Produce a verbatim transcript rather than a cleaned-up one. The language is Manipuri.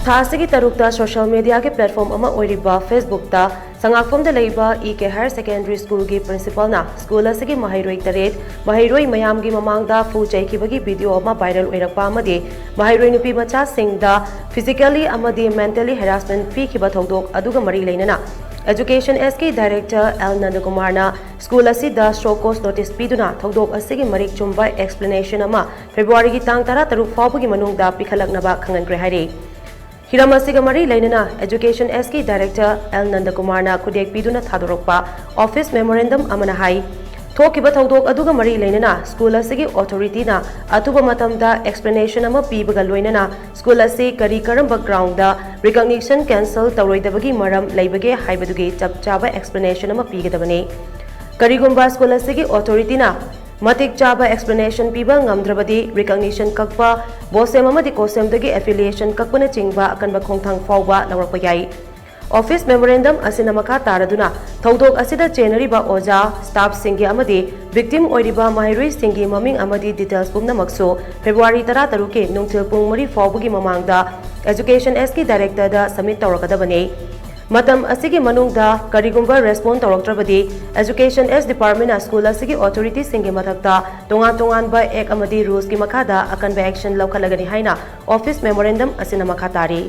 ꯊꯥ ꯑꯁꯤꯒꯤ ꯇꯔꯨꯛꯇ social media ꯒꯤ platform ꯑꯃ ꯑꯣꯏꯔꯤꯕ Facebook ꯇ ꯁꯉꯥꯛꯐꯝꯗ ꯂꯩꯕ ꯏ ꯀꯦ Higher Secondary School ꯒꯤ principal ꯅ school ꯑꯁꯤꯒꯤ ꯃꯍꯩꯔꯣꯏ ꯇꯔꯦꯠ ꯃꯍꯩꯔꯣꯏ ꯃꯌꯥꯝꯒꯤ ꯃꯃꯥꯡꯗ ꯐꯨ ꯆꯩꯈꯤꯕꯒꯤ video ꯑꯃ viral ꯑꯣꯏꯔꯛꯄ ꯑꯃꯗꯤ ꯃꯍꯩꯔꯣꯏ ꯅꯨꯄꯤ ꯃꯆꯥꯁꯤꯡꯗ physically ꯑꯃꯗꯤ mentally harassment ꯄꯤꯈꯤꯕ ꯊꯧꯗꯣꯛ ꯑꯗꯨꯒ ꯃꯔꯤ ꯂꯩꯅꯅ Education S ꯀꯤ director L ꯅꯟꯗꯀꯨꯃꯥꯔꯅ school ꯑꯁꯤꯗ show cause notice ꯄꯤꯗꯨꯅ ꯊꯧꯗꯣꯛ ꯑꯁꯤꯒꯤ ꯃꯔꯤꯛ ꯆꯨꯝꯕ explanation ꯑꯃ February ꯒꯤ ꯇꯥꯡ ꯇꯔꯥꯇꯔꯨꯛ ꯐꯥꯎꯕꯒꯤ ꯃꯅꯨꯡꯗ ꯄꯤꯈꯠꯂꯛꯅꯕ ꯈꯪꯍꯟꯈ꯭ꯔꯦ ꯍꯥꯏꯔꯤ꯫ ꯍꯤꯔꯝ ꯑꯁꯤꯒ ꯃꯔꯤ ꯂꯩꯅꯅ Education S ꯀꯤ director L ꯅꯟꯗꯀꯨꯃꯥꯔꯅ ꯈꯨꯗꯦꯛ ꯄꯤꯗꯨꯅ ꯊꯥꯗꯣꯔꯛꯄ office memorandum ꯑꯃꯅ ꯍꯥꯏ, ꯊꯣꯛꯈꯤꯕ ꯊꯧꯗꯣꯛ ꯑꯗꯨꯒ ꯃꯔꯤ ꯂꯩꯅꯅ school ꯑꯁꯤꯒꯤ authority ꯅ ꯑꯊꯨꯕ ꯃꯇꯝꯗ explanation ꯑꯃ ꯄꯤꯕꯒ ꯂꯣꯏꯅꯅ school ꯑꯁꯤ ꯀꯔꯤ ꯀꯔꯝꯕ ground ꯗ recognition cancel ꯇꯧꯔꯣꯏꯗꯕꯒꯤ ꯃꯔꯝ ꯂꯩꯕꯒꯦ ꯍꯥꯏꯕꯗꯨꯒꯤ ꯆꯞ ꯆꯥꯕ explanation ꯑꯃ ꯄꯤꯒꯗꯕꯅꯤ꯫ ꯀꯔꯤꯒꯨꯝꯕ school ꯑꯁꯤꯒꯤ authority ꯅ ꯃꯇꯤꯛ ꯆꯥꯕ explanation ꯄꯤꯕ ꯉꯝꯗ꯭ꯔꯕꯗꯤ recognition ꯀꯛꯄ, BOSEM ꯑꯃꯗꯤ COHSEM ꯗꯒꯤ affiliation ꯀꯛꯄꯅꯆꯤꯡꯕ ꯑꯀꯟꯕ ꯈꯣꯡꯊꯥꯡ ꯐꯥꯎꯕ ꯂꯧꯔꯛꯄ ꯌꯥꯏ꯫ Office memorandum ꯑꯁꯤꯅ ꯃꯈꯥ ꯇꯥꯔꯗꯨꯅ ꯊꯧꯗꯣꯛ ꯑꯁꯤꯗ ꯆꯦꯟꯅꯔꯤꯕ ꯑꯣꯖꯥ, staff ꯁꯤꯡꯒꯤ ꯑꯃꯗꯤ victim ꯑꯣꯏꯔꯤꯕ ꯃꯍꯩꯔꯣꯏꯁꯤꯡꯒꯤ ꯃꯃꯤꯡ ꯑꯃꯗꯤ details ꯄꯨꯝꯅꯃꯛꯁꯨ February ꯇꯔꯥꯇꯔꯨꯛꯀꯤ ꯅꯨꯡꯊꯤꯜ ꯄꯨꯡ ꯃꯔꯤ ꯐꯥꯎꯕꯒꯤ ꯃꯃꯥꯡꯗ Education S ꯀꯤ director ꯗ submit ꯇꯧꯔꯛꯀꯗꯕꯅꯤ꯫ ꯃꯇꯝ ꯑꯁꯤꯒꯤ ꯃꯅꯨꯡꯗ ꯀꯔꯤꯒꯨꯝꯕ respond ꯇꯧꯔꯛꯇ꯭ꯔꯕꯗꯤ Education S department ꯅ school ꯑꯁꯤꯒꯤ authority ꯁꯤꯡꯒꯤ ꯃꯊꯛꯇ ꯇꯣꯉꯥꯟ ꯇꯣꯉꯥꯟꯕ act ꯑꯃꯗꯤ rules ꯀꯤ ꯃꯈꯥꯗ ꯑꯀꯟꯕ action ꯂꯧꯈꯠꯂꯒꯅꯤ ꯍꯥꯏꯅ office memorandum ꯑꯁꯤꯅ ꯃꯈꯥ ꯇꯥꯔꯤ꯫